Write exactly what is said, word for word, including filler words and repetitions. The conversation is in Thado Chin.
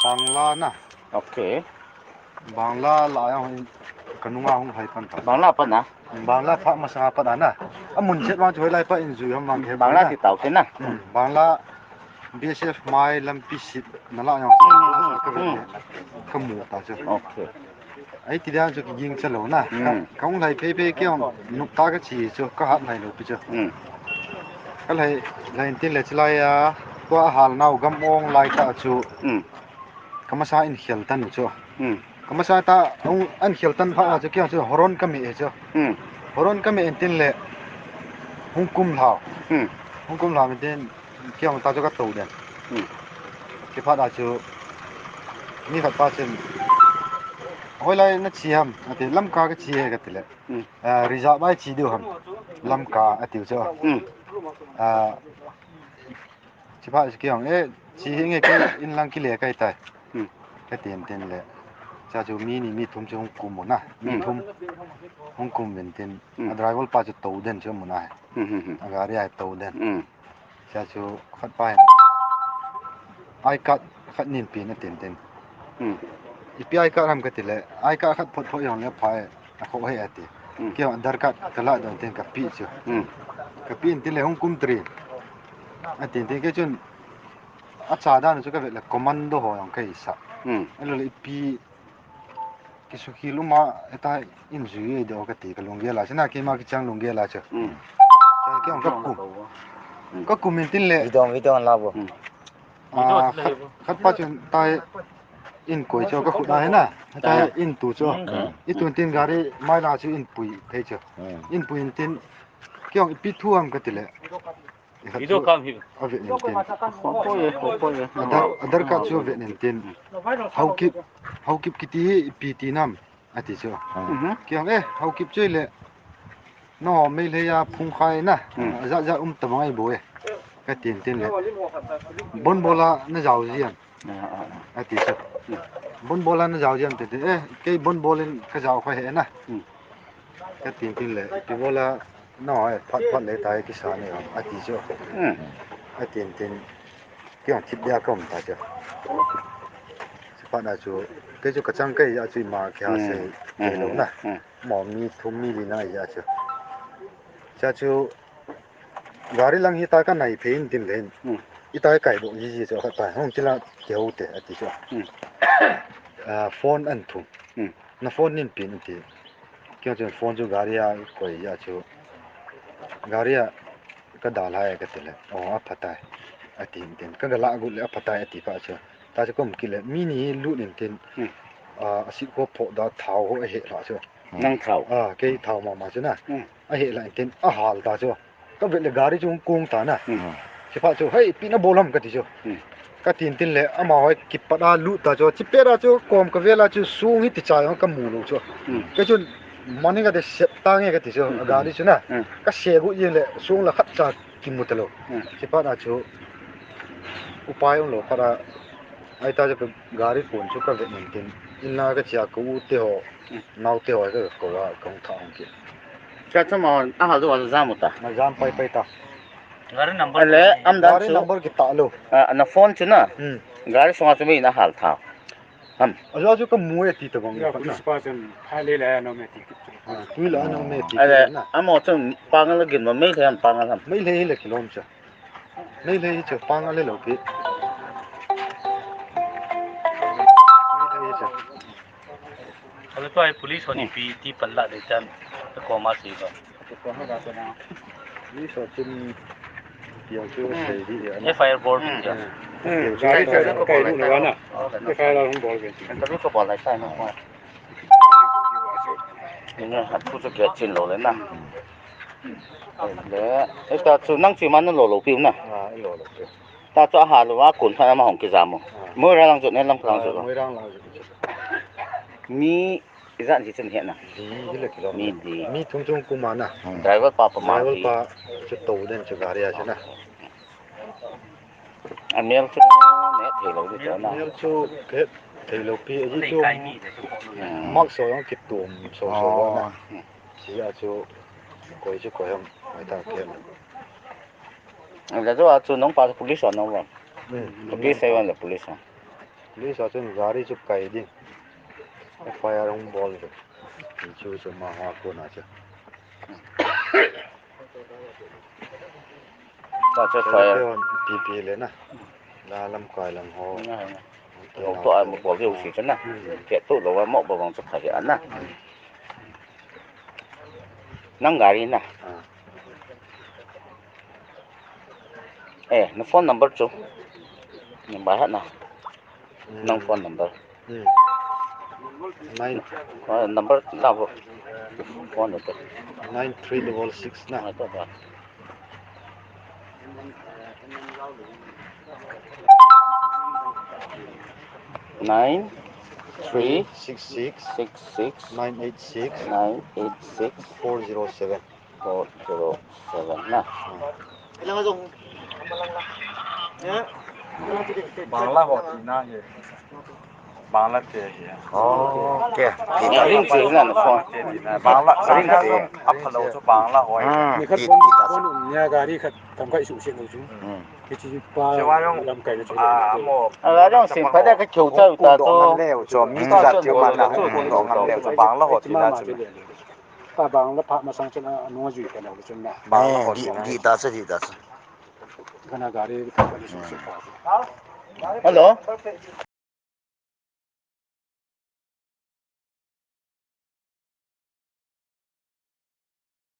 Bangla na. Okay. Bangla la yang kanunga hung hai pan ta. Bangla pan na. Bangla pha masanga pan na. Amun chet wang chu lai pa in ju ham wang he Bangla na. Ti tau te na. Hmm. Bangla B S F mai lampi sit na la yang ka ve. Ka mu ta chu. Okay. Ai ti dan chu kiging cha lo na. Ka, hmm, ka hung lai phei phei kei hung nup ta ka chi chu ka hat lai lo pi chu. Hmm. Ka lai, lai tin le chilai a tua hal nau gam ong lai ta chu. Hmm. Ka masa in khel tan chu. Hmm. Ka masa ta hung an khel tan pha chu kei chu horon ka me chu. Hmm. Horon ka me in tin le hung kum hlau. Hmm. Hung kum hlau in tin Kei hung ta chu ka to den. Hmm. Kei phat a chu mi khat pa chun, "Hoilai na chi ham?" ati, "Lamka ka chi e," ka ti le. Hmm. "Ah, reserve a chi diu ham? Lamka," ati chu. Hmm. Ah, chi phat chu kei hung, "Eh, chi hi nge kei in lang kile kai tai." Hmm. Ka tin tin le. Cha chu mi ni mi thum chu hung kum mo na. Mi, hmm, thum hung kum vin tin. Hmm. A driver pa chu to den chu mu na. Hmm, hmm, hmm. A gari a to den. Hmm. Sia chu khat pa hin, "I card khat nin pin," atin tin. Hmm. "Ipi I card ham?" kati le, "I card khat phot phot jong le pha e, akhoh e," ati. Hmm. Kei jong Aadhaar card kala don tin kape chu. Hmm. Kape in tin le hung kum trin. Atin tin kei chun acha dan chu kavet le commando ho jong kahisah. Hmm. Ahilou le ipi Kisukhi luma, eta in jui e do kati ka lunggel a, chuna keima kichang lunggel a chu. Hmm. Cha kei ka kum. Hmm. Ka kum in tin le. Video, video la bo. Hmm. Ah, khat, khat pa chun tai in koi chu ka khut a he na. Tai in tu chu. Hmm. I tun tin gari mai la chu in pui thei chu. Hmm. In pui in tin. Kei ipi thu ham kati le. Video kam hi. Ave in tin. Khopo ye, khopo ye. Aadhaar, Aadhaar card chu ave in tin. Haokip, Haokip kiti hi ipi ti nam ati chu. Mhm. Kei jong, "Eh, Haokip chu le. No, Meitei a phung khai na. Hmm. Ajat jat um ta bang ahi bou e." Ka tin tin le. "Bonbol a na jao ji am?" Ah, ah, ah. Ati chu. Hmm. "Bonbol a na jao ji am?" ti tin. "Eh, kei bonbol in ka jao kha he na." Hmm. Ka tin tin le, "Ipi bol a, no, eh, phat phat le tai kisa ni," ati chu. Hmm. Atin tin, kei jong thip dia ka um ta chu. Chu phat na chu, kei chu ka chang kei a chu ima kei ha, hmm, sei, hmm, kei lo na. Hmm. Mo mi thum mi li na a chu. Cha chu, gari lang hi ta ka nai phei in tin le. Hmm. Ita kai bo ji ji chu khat pa, "Hung kila keu te," ati chu. Hmm. Ah, phone an thum. Hmm. "Na phone nin pin," ati. Kei chun phone chu gari a koi a chu. Gari a ka dalha e ka ti le. "Oh, aphatai," ati tin. Ka gala gut le aphatai ati pa chu. Ta chu kom kile. Mi ni lut in tin. Hmm. Ah, asi ko pho da thao ho he la chu. Nang thao. Ah, kei thao mama chu na. Hmm. Ahe la in tin ahal ta chu. Ka vet le gari chu kong ta na. Hmm. Chi pha chu, "Hei, ipi na bol ham?" ka ti chu. Hmm. Ka tin tin le, ama hoi kipat a lut ta chu. Chi pet a chu, kom ka vel a chu, sung hi ti cha jong ka mu lo chu. Hmm. Kei chun, "Mani ka de set ta nge," ka ti chu. Hmm. Gari chu na. Hmm. Ka se gu yin le, sung la khat cha kimu ta lo. Hmm. Chi phat a chu, upai um lo phat a, ai ta chu ka gari kon chu ka vet in tin. In la ka chia ka u te ho. Hmm. Nau te ho ka ko a, ka hung tha hung ki. Cha chama, a hal do a jam u ta. Na jam pai pai ta. Gari number. Ale, am dan. Gari chu number kita lo. Ah, na phone chu na. Hmm. Gari sunga chu mi na hal tha. Am. A jo chu ka mu e ti ta bang. Ya, police pa chun, pha le la no me ti. Ah, tui la no me ti. Ale, na. Amo chun pangal gin ma, Meitei ham pangal ham. Meitei le kilom cha. Meitei hi chu pangal le lo pi. Meitei hi chu. Ale tua hi police hon ipi ti pan la de chan. Ko ma si ba. Police hon chun piang chu sei di ya na. F I R bol di ya. Hmm. Piang chu kai kai lu na na. F I R hung bol ve. Interview ko bol lai sai na. Ni ne hat pu chu ke chin lo le na. Le, eh, ta chu nang chi man lo lo piu na. Ah, lo lo piu. Ta chu a ha lo a kun kha ma hong ki jam mo. Ah. Moirang lang chu ne lang lang chu. Ah, Moirang lang chu. Mi ijat ji chen he na. Ji hi le kilom. Mi di. Mi thum chung kuma na. Driver pa pa ma. Driver di. Pa chu to den chu gari a chu na. A mel chu ne thei lo di chu na. Mel chu ke thei lo pi ji chu. Hmm. Mak so yong ki tum so so na. Oh. Chi a chu koi chu koi ham, mai ta ke. La chu a chu nong pa police a nong wa. Hmm. Police a vang le police a. Police a chun gari chu kai ding. F I R hung bol chu. Chu chu ma ha ko na chu. Ta che F I R. P P le na. La lam kai lam ho. Na, na. Lo to a mo bol diu si chun na. Hmm. Che tu lo wa mo bol bang chu khai a na. Hmm. Nang gari na. Ah. Eh, na phone number chu. Number ha na. Hmm. Nang phone number. Hmm. Nine. Ah, number na bo. Phone number. Nine three double six na. Ah, to ba. Nine three six six six six nine eight six nine eight six four zero seven. Four zero seven na. Bangla ho tina he. Bangla te he. Oh, okay. Ring che na phone. Bangla ring che. Apha lo chu Bangla ho. Hmm. Ni khat phone, phone um nia gari khat kam kai su se lo chu. Hmm. Kichi pa lam kai chu. Ah, mo. Ala dong sin pa da ka chou chau ta to. Ngam leo chu mi ta chu ma na. Ngam leo chu Bangla ho tina chu. Ka Bangla pha masang chun a, a nung a jui ka nau chun na. Bangla ho di, tina. Di ta se, di ta se. Kana gari ka ka ni su su pa. Hello.